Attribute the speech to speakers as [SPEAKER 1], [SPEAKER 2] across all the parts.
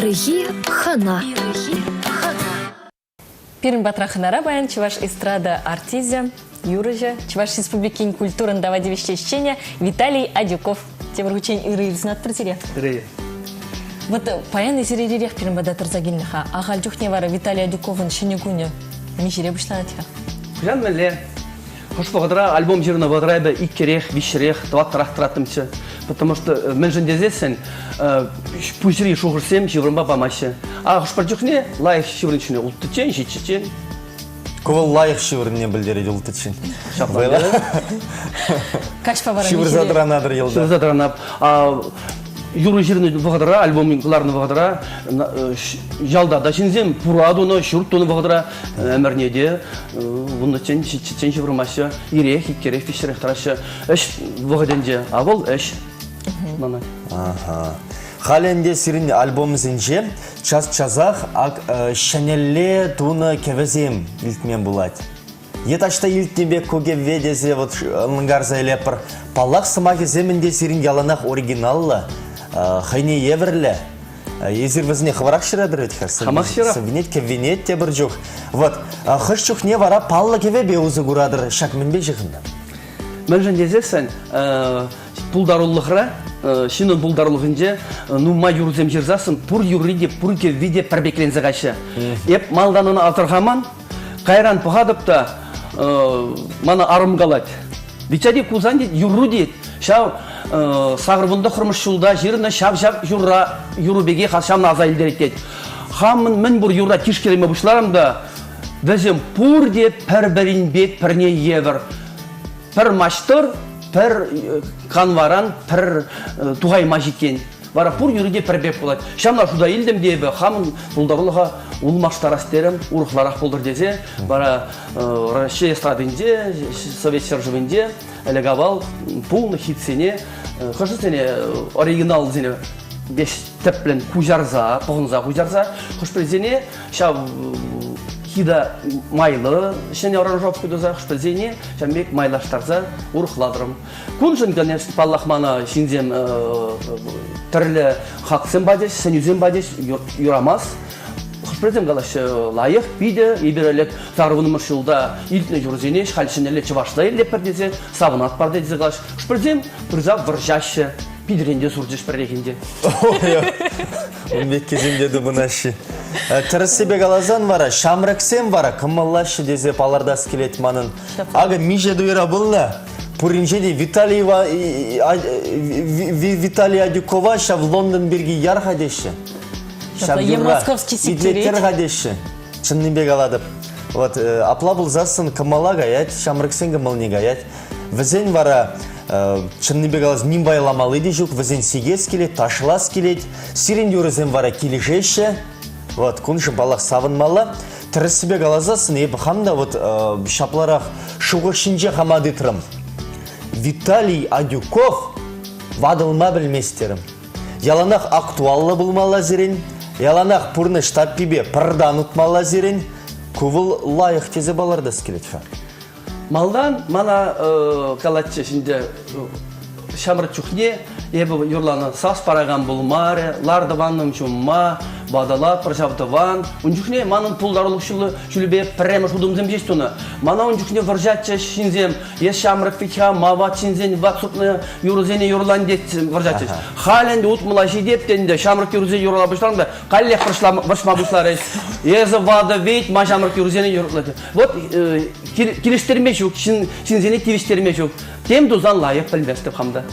[SPEAKER 1] Ирхи хӑна.
[SPEAKER 2] Пирӗн патра хӑнара паян чӑваш эстрада артисчӗ, юрӑҫӑ, Чӑваш Республикин культурӑн тава тивӗҫлӗ ӗҫченӗ Виталий Адюков. Тепӗр хутчен ырӑ ир сунатпӑр сире.
[SPEAKER 3] Ырӑ.
[SPEAKER 2] Вот паян эсир ирех пирӗн пата тӑрса килнӗ-ха. Ахаль чухне вара Виталий Адюковӑн ҫӗнӗ кунӗ миҫере пуҫланать-ха?
[SPEAKER 3] Хӑҫан мӗнле? Хӑш вӑхӑтра альбом ҫырнӑ вӑхӑтра эпӗ иккӗрех, виҫҫӗрех, тӑваттӑрах тӑраттӑмччӗ. Потому что мӗншӗн тесессӗн пуҫри шухӑшсем ҫыврӑмпа памаҫҫӗ. А хӑш-пӗр чухне лайӑх ҫыврӑн чухне улттӑччен, ҫиччӗччен.
[SPEAKER 4] Ку вӑл лайӑх ҫывӑрнине пӗлтерет улттӑччен.
[SPEAKER 3] Ҫапла.
[SPEAKER 2] Каҫпа вара
[SPEAKER 4] Ҫывӑрса тӑранатӑр йӑлтах.
[SPEAKER 3] Ҫывӑрса тӑранап. Юрӑ ҫырнӑ вӑхӑтра, альбом кӑларнӑ вӑхӑтра ялта та ҫынсем пура тунӑ, ҫурт тунӑ вӑхӑтра ӗмӗрне те вуннӑччен, ҫиччӗччен ҫывӑрмаҫҫӗ. Ирех, иккӗрех, виҫҫӗрех тӑраҫҫӗ. Ӗҫ вӑхӑтӗнче, а вӑл ӗҫ шутланать.
[SPEAKER 4] Ага. Халӗ ӗнтӗ сирӗн альбомсенче час-часах ак ҫӗнӗлле тунӑ кӗвӗсем илтме пулать. Е таҫта илтнӗ пек ку кӗвве тесе вот ӑнкарса илетпӗр. Паллах, сӑмахӗсем ӗнтӗ сирӗн яланах оригиналлӑ, хӑйне евӗрлӗ. Эсир вӗсене хӑвӑрах ҫыратӑр вӗт-ха?
[SPEAKER 3] Хамах ҫырап.
[SPEAKER 4] Сӑввине кӗввине тепӗр чух. Вот, хӑш чухне вара паллӑ кӗвӗпе усӑ куратӑр, ҫак мӗнпе ҫыхӑннӑ?
[SPEAKER 3] Мӗншӗн тесессӗн пултарулӑхра, ҫыннӑн пултарулӑхӗнче нумай юрӑсем ҫырсассӑн пур юрри те, пур кӗвви те пӗр пекленсе каҫҫӗ. Эп малтан ӑна асӑрхаман, Кайран пӑхатӑп та, мана арӑм калать. Витя кусан тет, юрру тет. Ҫав сакӑрвунтӑххӑрмӗш ҫулта ҫырнӑ ҫав-ҫав юрра юрӑ пекех ҫавна аса илтерет тет. Хамӑн мӗн пур юрра тишкерме пуҫларӑм та, вӗсем пурте пӗр-пӗринпе пӗрне евӗр. Пӗр маҫтӑр, пӗр канваран пӗр тухаймасть иккен. Вара пур юрри те пӗр пек пулать. Ҫавна шута илтӗм те эпӗ хамӑн пултарулӑха улмаштарас терӗм, урӑхларах пултӑр тесе. Вара Раҫҫей эстрадинче, Совет ҫӗршывӗнче ӗлӗк-авал пулнӑ хитсене, хӑшӗсене оригиналсене веҫ тӗплӗн куҫарса, пӑхӑнса куҫарса, хӑш-пӗрисене ҫав хита майлӑ ҫӗнӗ аранжировка туса, хӑш-пӗрисене ҫавӑн пек майлаштарса урӑхлатрӑм. Куншӑн, конечно, паллах, мана ҫынсем тӗрлӗ хаксем пачӗҫ, сӗнӳсем пачӗҫ, юрамасть. Хӑш-пӗрисем калаҫҫӗ, лайӑх, питӗ, эпир ӗлӗк сарӑвунӑмӗш ҫулта илтнӗ юрӑсене халь ҫӗнӗлле чӑвашла илетпӗр тесе савӑнатпӑр тесе калаҫҫӗ. Хӑш-пӗрисем пырса вӑрҫаҫҫӗ, питӗрен те сурчӗҫ пӗррехинче.
[SPEAKER 4] Ун пеккисем те тупӑнаҫҫӗ. Тӗрӗссипе каласан вара, ҫамрӑксем вара кӑмӑллаҫҫӗ тесе палӑртас килет манӑн. Акӑ миҫе туйра пулнӑ? Пуринче те Виталий, Виталий Адюкова ҫав Лондон пирки яр-ха теҫҫӗ.
[SPEAKER 2] Ҫав юрра
[SPEAKER 4] итлеттер-ха теҫҫӗ. Чӑннипе калатӑп. Вот, апла пулсассӑн кӑмӑла каять, ҫамрӑксен кӑмӑлне каять. Вӗсен вара чӑннипе калас ним пайламалли те ҫук, вӗсен сикес килет, ташлас килет. Сирӗн юрӑсем вара килӗшеҫҫӗ. Вот, куншӑн паллах савӑнмалла. Тӗрӗссипе каласассӑн, эпӗ хам та вот ҫапларах шухӑш ҫинче хама тытрӑм. Виталий Адюков ватӑлма пӗлмест терӗм. Яланах актуаллӑ пулмалла сирӗн, яланах пурнӑҫ таппипе пӗртан утмалла сирӗн. Ку вӑл лайӑх тесе палӑртас килет-ха.
[SPEAKER 3] Малтан мана калатчӗҫ ӗнтӗ, ҫамрӑк чухне эпӗ юрланӑ сас паракан пулмарӗ, лар тӑванӑм ҫумма, ватӑлатпӑр ҫав тӑван. Ун чухне манӑн пултарулӑх ҫулӗпе пӗрремӗш утӑмсем ҫеҫ тунӑ. Мана ун чухне вӑрҫатчӗҫ ҫынсем, эс ҫамрӑк вӗт-ха, ма ват ҫынсен ват сутнӑ юрӑсене юрлан тет вӑрҫатчӗҫ. Халь ӗнтӗ утмӑла ҫитеп те ӗнтӗ ҫамрӑк юрӑсене юрла пуҫларӑм та каллех вӑрҫма пуҫларӗҫ. Эсӗ ватӑ вӗт, ма ҫамрӑк юрӑсене юрлать. Вот килӗштерме ҫук, ҫынсене тивӗҫтерме ҫук. Тем тусан лайӑх пӗлместӗп хам та.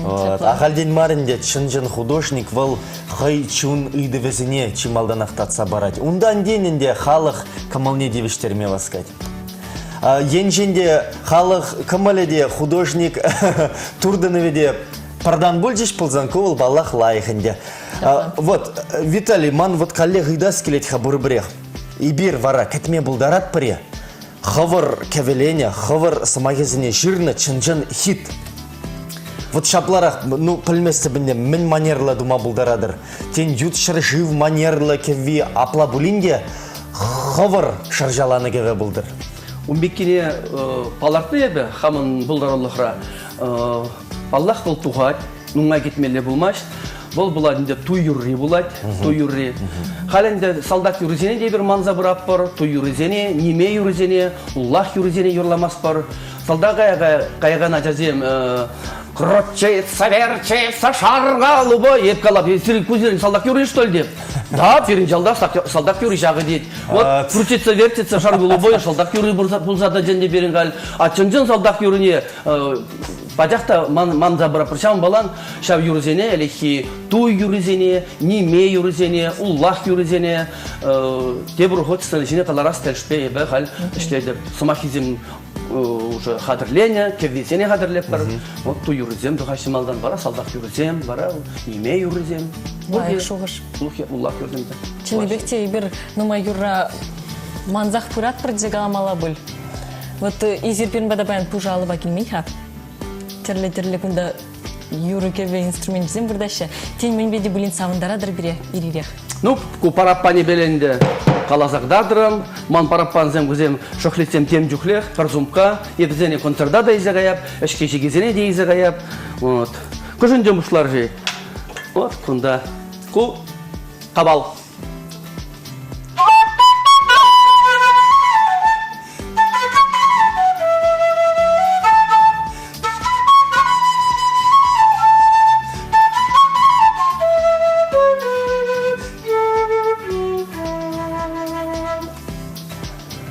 [SPEAKER 4] Вот. Ахальтен мар ӗнтӗ чӑн-чӑн художник вӑл хӑй чун ыйтӑвӗсене чи малтанах татса парать. Унтан тин ӗнтӗ халӑх кӑмӑлне тивӗҫтерме васкать. Енчен те халӑх кӑмӑлӗ те художник туртӑнӑвӗ те пӗртан пулчӗҫ пулсан, ку вӑл паллах лайӑх ӗнтӗ. Вот, Виталий, ман вот каллех ыйтас килет-ха пурпӗрех. Эпир вара кӗтме пултаратпӑр-и? Хӑвӑр кӗвӗленӗ, хӑвӑр сӑмахӗсене ҫырнӑ чӑн-чӑн хит. Вот ҫапларах, ну, пӗлместӗп ӗнтӗ, мӗн манерлӑ тума пултаратӑр? Тен, ют ҫӗршыв манерлӑ кӗвви апла пулин те хӑвӑр шӑрҫаланӑ кӗвӗ пултӑр.
[SPEAKER 3] Ун пеккине палӑртнӑ эпӗ хамӑн пултарулӑхра. Паллах, вӑл тухать, нумай кӗтмелле пулмасть. Вӑл пулать ӗнтӗ туй юрри пулать, туй юрри. Халь ӗнтӗ салтак юррисене те эпир манса пыратпӑр, туй юррисене, ниме юррисене, улах юррисене юрламастпӑр. Салтака каякан ачасем крутится, вертится, шар голубой, эп калап, сирӗн ку сирӗн салтак юрри, что ли, деп. Да, пирӗн ялта салтак юрри ҫакӑ тет. Вот крутится, вертится, шар голубой, салтак юрри пулса тӑчӗ ӗнтӗ пирӗн халь. А чӑн-чӑн салтак юррине пачах та манса пыратпӑр. Ҫавӑнпалан ҫав юрӑсене, ӗлӗкхи туй юррисене, ниме юррисене, уллах юррисене тепӗр хут сцена ҫине кӑларас тӗлӗшпе эпӗ халь ӗҫлетӗп. Сӑмаххисем уже хатӗрленӗ, кӗввисене хатӗрлетпӗр. Вот туй юррисем тухаҫҫӗ малтан, вара салтак юррисем, вара ниме юррисем.
[SPEAKER 2] Лайӑх шухӑш.
[SPEAKER 3] Уллах юррисем те.
[SPEAKER 2] Чӑннипех те эпир нумай юрра мансах пыратпӑр тесе каламалла пуль. Вот эсир пирӗн пата паян пушӑ алӑпа килмен-ха. Тӗрлӗ-тӗрлӗ кунта юрӑ-кӗвӗ инструменчӗсем выртаҫҫӗ. Тен, мӗнпе те пулин савӑнтаратӑр пире ир-ирех.
[SPEAKER 3] Ну, ку параппанӗпе ӗнтӗ каласа кӑтартрӑм. Ман параппансем вӗсем шӑхличсем тем чухлех, пӗр сумка. Эп вӗсене концерта та илсе каяп, ӗҫке-ҫикесене те илсе каяп. Вот. Кӑшӑнчӑ пуҫлар-ши? Вот кунта. Ку кавал.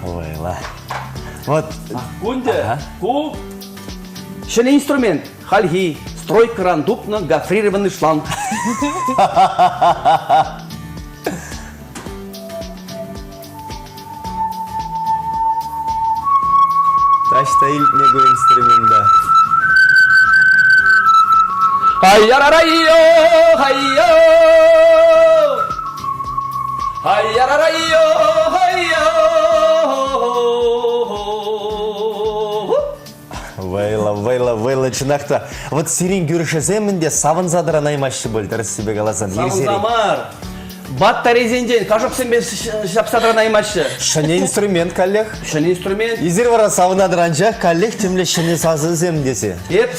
[SPEAKER 4] Вӑйлӑ. Вот.
[SPEAKER 3] Кунте ку ҫӗнӗ инструмент. Хальхи стройкӑран тупнӑ гофрированный шланг.
[SPEAKER 4] Таҫта илтнӗ ку инструмента.
[SPEAKER 3] Ай-яра-рай-йо, хай-йо! Ай-яра-рай-йо, хай-йо!
[SPEAKER 4] Вӑйлӑ, вӑйлӑ, вӑйлӑ, чӑнах та. Вот сирӗн кӳршӗсем ӗнтӗ савӑнса тӑранаймаҫҫӗ пуль, тӗрӗссипе каласан.
[SPEAKER 3] Савӑнса мар. Батарейсенчен кашӑксемпе ҫапса тӑранаймаҫҫӗ.
[SPEAKER 4] Ҫӗнӗ инструмент каллех.
[SPEAKER 3] Ҫӗнӗ инструмент.
[SPEAKER 4] Эсир вара савӑнатӑр анчах каллех темле ҫӗнӗ сасӑсем тесе.
[SPEAKER 3] Эп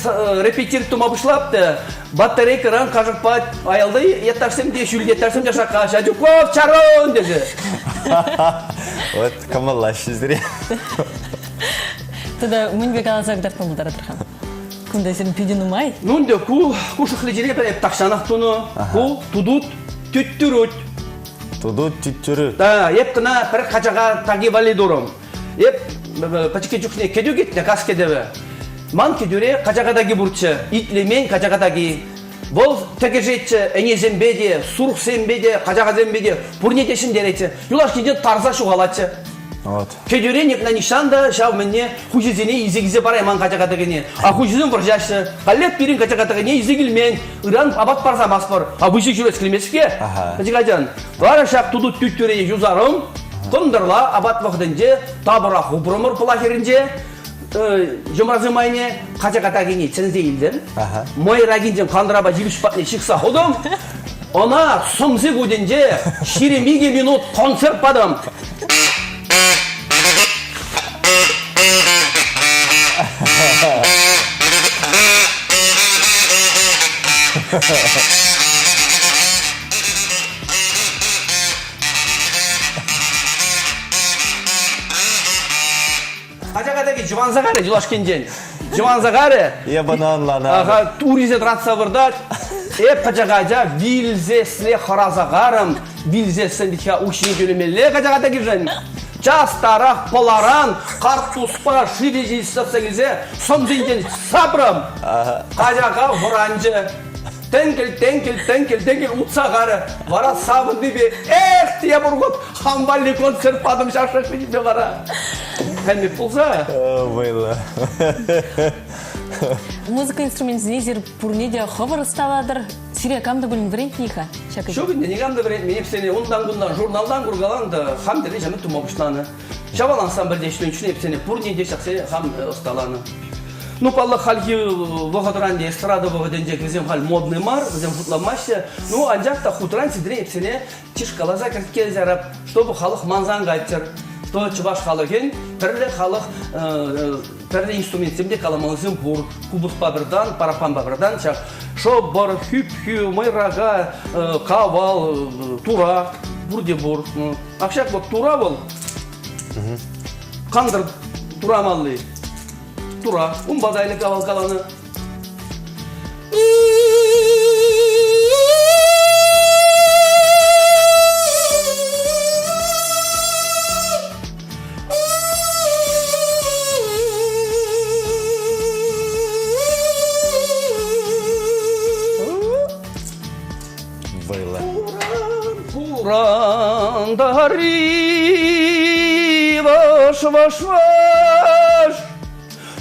[SPEAKER 3] репетир тума пуҫлап та батарейкӑран кашӑкпа аялти етташсем те, ҫӳлти етташсем те шаккаҫҫӗ. Адюков, чарун! тесе.
[SPEAKER 4] Вот кӑмӑллаҫҫӗ сире.
[SPEAKER 2] Тата мӗнпе каласа кӑтартма пултаратӑр-ха? Кунта сирӗн питӗ нумай.
[SPEAKER 3] Ну ӗнтӗ ку ку шӑхличӗре эп тахҫанах тунӑ. Ку тудут тӳттӳрут.
[SPEAKER 4] Тудут тӳттӳрут.
[SPEAKER 3] Да, эп кӑна пӗр качака таки валли турӑм. Эп пӗчӗккӗ чухне кӗтӳ кӗтнӗ, кас кӗтӗвӗ. Ман кӗтӳре качака таки пурччӗ. Итлемен качака таки. Вӑл тӗкӗшетчӗ ӗнесемпе те, сурӑхсемпе те, качакасемпе те, пурне те ҫӗнтеретчӗ. Юлашкинчен тарса ҫухалатчӗ.
[SPEAKER 4] Вот.
[SPEAKER 3] Кӗтӳрен эп нихҫан та ҫав мӗнне хуҫисене илсе килсе парайман качака тӗкӗне. А хуҫисем вӑрҫаҫҫӗ. Каллех пирӗн качака тӗкӗне илсе килмен. Ыран апат парса паспӑр. А выҫӑ ҫӳрес килмест-ҫке. Пӗчӗк ачан. Вара ҫак туту тӳттӳрене юсарӑм. Кӑнтӑрла апат вӑхӑтӗнче тапӑра хупрӑмӑр пӑла хӗрринче. Йӑмрасем айне качака такине чӗнсе илтӗм. Мӑйракинчен кантӑрапа йывӑҫ патне ҫыхса хутӑм. Ӑна сӑмси кутӗнче 22 минут концерт патӑм. Качака-таки чӑванса карӗ юлашкинчен. Чӑванса карӗ.
[SPEAKER 4] Эп ӑна ӑнланатӑп.
[SPEAKER 3] Ага, турисе тӑратса выртать. Эп пӗчӗк ача вилсесле хӑраса карӑм. Вилсессӗн вӗт-ха укҫине тӳлемелле качака-такишӗн. Частарах пӑларан карттуспа шывӗ ҫиҫсе килсе сӑмсинчен сапрӑм. Качака вӑранчӗ. Тенкӗл, тенкӗл, тенкӗл, тенкӗл утса карӗ. Вара савӑннипе эх, тепӗр хут Хам валли концерт патӑм ҫак шашлыкпе вара. Хэммик пулса.
[SPEAKER 4] Вӑйлӑ.
[SPEAKER 2] Музыка инструменчӗсене эсир пурне те хӑвӑр ӑсталатӑр. Сире кам та пулин вӗрентнӗ-и-ха ҫак ӗҫе?
[SPEAKER 3] Ҫук ӗнтӗ, никам та вӗрентмен. Эпсене унтан-кунтан журналтан куркалан та хам тӗллӗн ҫамрӑк тума пуҫланӑ. Ҫавал ансамбльте ӗҫленӗ чухне эпсене пурне те ҫаксене хам ӑсталанӑ. Ну, паллах, хальхи вӑхӑтран те эстрада вӑхӑтӗнче вӗсем халь модный мар, вӗсем шутламаҫҫӗ. Ну, анчах та хутран ситрен эпсене чышкаласа кӗрткен ярап, чтобы халӑх мансан кайтчӑр, что чӑваш халӑхӗн тӗрлӗ халӑх. Тӗрлӗ инструментсем те каламаллисем пур. Купӑспа пӗртан, параппанпа пӗртан ҫак шӑпӑр, хӳп-хӳ, мӑйрака, кавал, тура пурте пур. Ак ҫак вот тура вӑл кантӑр турамалли тура. Унпа та ӗлӗк авал каланӑ.
[SPEAKER 4] Вӑйлӑ.
[SPEAKER 3] Пуран, пуран, ваш, ваш, ваш.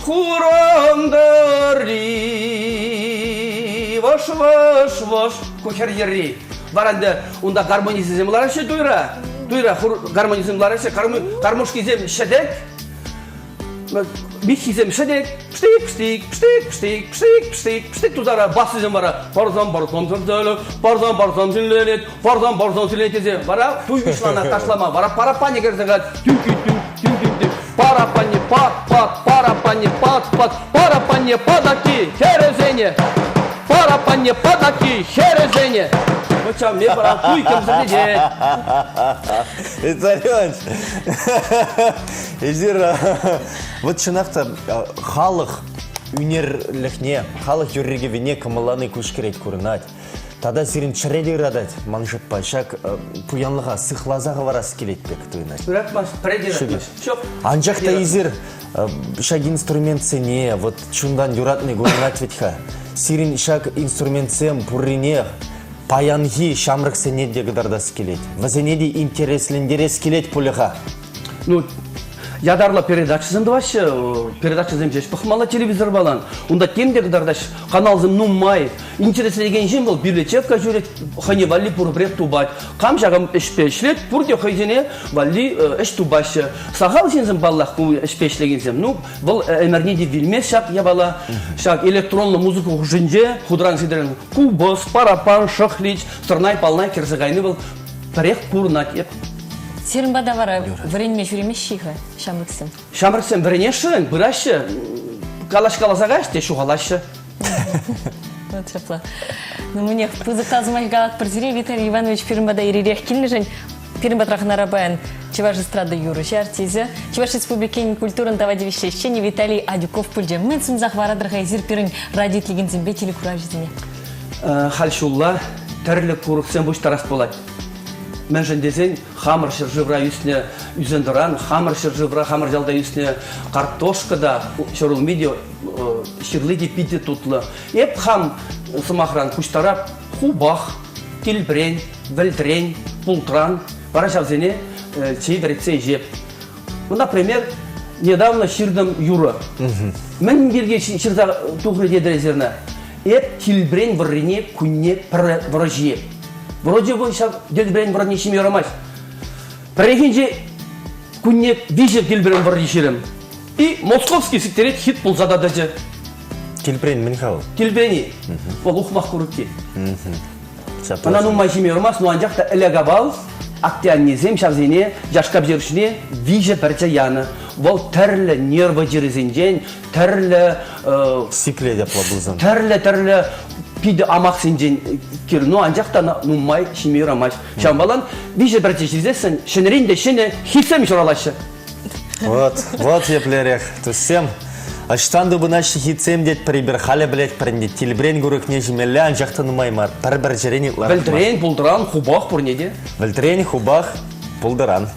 [SPEAKER 3] Хурантари, ваш, ваш, ваш, ку хӗр йӗрри. Вара ӗнтӗ унта гармонистсем лараҫҫӗ туйра. Туйра гармонистсем лараҫҫӗ, гармошкисем ҫӗтӗк, миххисем ҫӗтӗк, пштик, пштик, пштик, пштик, пштик, пштик, пштик тутара бассисем вара парсан парсан сӗртелет, парсан парсан силлелет, парсан парсан силлет тесе вара туй пуҫланать ташлама. Вара параппанӗ кӗрсе каять. Тӳ-тӳ-тӳ, тӳ-тӳ-тӳ. Параппанне пат-пат, параппанне пат-пат, параппанне патакки хӗрӗсене, параппанне патакки хӗрӗсене. Вот ҫав ме пара туй кӗмсӗртетет.
[SPEAKER 4] Виталий Иванович, эсир вот чӑнах та халӑх ӳнерлӗхне, халӑх юрри-кӗввине кӑмӑллани куҫкӗрет курӑнать. Тата сирӗн чӗре те ыратать ман шутпа. Ҫак пуянлӑха сыхласа хӑварас килет пек туйӑнать.
[SPEAKER 3] Ыратмасть, пӗрре те ыратмасть. Ҫук.
[SPEAKER 4] Анчах та эсир ҫак инструментсене вот чунтан юратни курӑнать вӗт-ха. Сирӗн ҫак инструментсем пуррине паянхи ҫамрӑксене те кӑтартас килет. Вӗсене те интереслентерес килет пулӗ-ха.
[SPEAKER 3] Ну, ятарлӑ передачӑсем тӑваҫҫӗ, передачӑсем ҫеҫ пӑхмалла телевизорпалан. Унта тем те кӑтартаҫҫӗ, каналсем нумай. Интересленекен ҫын вӑл библиотека ҫӳрет, хӑйне валли пурпӗрех тупать. Кам ҫакӑн ӗҫпе ӗҫлет, пурте хӑйсене валли ӗҫ тупаҫҫӗ. Сахал ҫынсем, паллах, ку ӗҫпе ӗҫлекенсем. Ну, вӑл ӗмӗрне те вилмест ҫак япала. Ҫак электронлӑ музыка хушшинче хутран-ситрен купӑс, параппан, шӑхлич, сӑрнай-палнай кӗрсе кайни вӑл пӗрех курӑнать. Эп
[SPEAKER 2] Сирӗн пата вара вӗренме ҫӳремеҫҫӗ-и-ха ҫамрӑксем?
[SPEAKER 3] Ҫамрӑксем вӗренесшӗн, пыраҫҫӗ, калаҫкаласа каҫ те ҫухалаҫҫӗ.
[SPEAKER 2] Вот ҫапла. Ну, мӗнех, пысӑк тав сӑмахӗ калатпӑр сире, Виталий Иванович, пирӗн пата ир-ирех килнӗшӗн. Пирӗн патра хӑнара паян Чӑваш эстрада юрӑҫи артисчӗ, Чӑваш Республикин культурӑн тава тивӗҫлӗ ӗҫченӗ Виталий Адюков пулчӗ. Мӗн сунсах варатӑр-ха эсир пирӗн радио итлекенсемпе телекуравҫӑсене?
[SPEAKER 3] Халь ҫулла тӗрлӗ курӑксем пуҫтарас пулать. Мӗншӗн тесен хамӑр ҫӗршывра ӳснӗ ӳсен-тӑран, хамӑр ҫӗршывра, хамӑр ялта ӳснӗ картошка та, ҫӗрулми те, ҫырли те питӗ тутлӑ. Эп хам, сӑмахран, пуҫтарап хупах, тилпӗрен, вӗлтрен, пултран, вара ҫавсене чей вӗретсе ӗҫеп. Ну, например, недавно ҫыртӑм юрӑ. Мӗн пирки ҫырса тухрӗ тетӗр эсир ӑна? Эп тилпӗрен вӑррине кунне пӗр вӑрӑ ҫиеп. Вроде бы ҫав тилпӗрен вӑррине ҫиме юрамасть. Пӗррехинче кунне виҫӗ тилпӗрен вӑрри ҫирӗм. И московский сиктерет хит пулса та тӑчӗ.
[SPEAKER 4] Тилпӗрен мӗн-ха вӑл?
[SPEAKER 3] Тилпӗрени. Вӑл ухмах курӑкки. Ӑна нумай ҫиме юрамасть, но анчах та ӗлӗк-авал атте-аннесем ҫавсене яшка пӗҫерӗшне виҫӗ пӗрчӗ янӑ. Вӑл тӗрлӗ нервӑ чирӗсенчен, тӗрлӗ
[SPEAKER 4] Сиплет апла пулсан.
[SPEAKER 3] Тӗрлӗ-тӗрлӗ питӗ амаксенчен кирлӗ. Ну, анчах та нумай ҫиме юрамасть. Ҫавӑнпалан виҫӗ пӗрчӗ ҫисессӗн ҫӗнӗрен те ҫӗнӗ хитсем ҫуралаҫҫӗ.
[SPEAKER 4] Вот, вот еплерех, туссем. Ӑҫтан тупӑнаҫҫӗ хитсем тетпӗр эпир, халӗ пӗлетпӗр ӗнтӗ. Тилпӗрен курӑкне ҫимелле, анчах та нумай мар. Пӗр-пӗр чӗрен ытларах мар.
[SPEAKER 3] Вӗлтӗрен, пултӑран, хупах пурне те.
[SPEAKER 4] Вӗлтӗрен, хупах, пултӑран.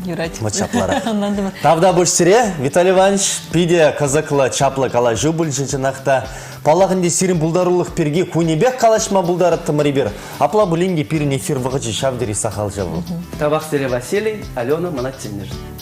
[SPEAKER 2] Юрать.
[SPEAKER 4] Вот ҫапларах.
[SPEAKER 2] Ӑнлантӑмӑр.
[SPEAKER 4] Тавтапуҫ сире, Виталий Иванович. Питӗ кӑсӑклӑ, чаплӑ калаҫу пулчӗ чӑнах та. Паллах ӗнтӗ сирӗн пултарулӑх пирки кунӗпех калаҫма пултараттӑмӑр эпир. Апла пулин те пирӗн эфир вӑхӑчӗ ҫав тери сахал ҫав вӑл.
[SPEAKER 3] Тавах сире, Василий, Алена мана чӗннӗшӗн.